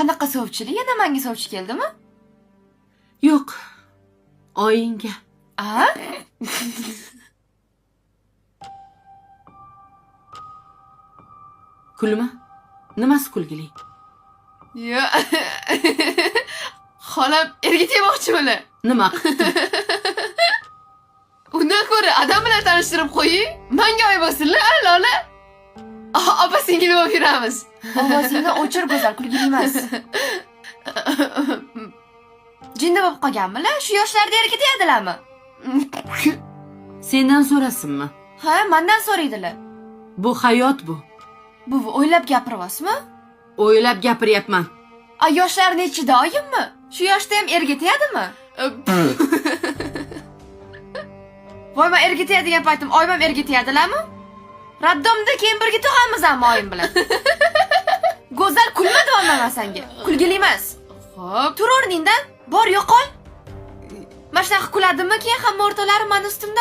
Qanaqa sovchilik? Yana menga sovchi keldimi? Yo'q. Oyingga. A? Kulma. Nimasi kulgili? Yo. Xolam erga tegmoqchimilar? Nima qildi? Undan ko'ra adam bilan tanishtirib qo'ying. Manga oy bo'lsinlar, a, Lola. Opa singil bo'lib yuramiz. Ovozingni o'chir, Go'zal, kulgili emas. Jinni bo'lib qolganmilar? Shu yoshlarda erga tegadilarmi? Sendan so'rasinmi? Ha, mandan so'raydilar. Bu hayot bu. Buvi, o'ylab gapiryapsizmi? O'ylab gapiryapman. A, yoshlar nechida oyimmi? Shu yoshda ham erga tegadimi? Voy, man erga tegadigan paytim oyim ham erga tegadilarmi? Raddomda keyin birga tug'amiz amma oyim bilan. Go'zal, kulma deyapman man senga. Kulgili emas. Xo'p. Tur o'rningdan, bor yo'qol. Mana shunaqa kuladimi keyin hamma o'rtoqlarim mani ustimdan?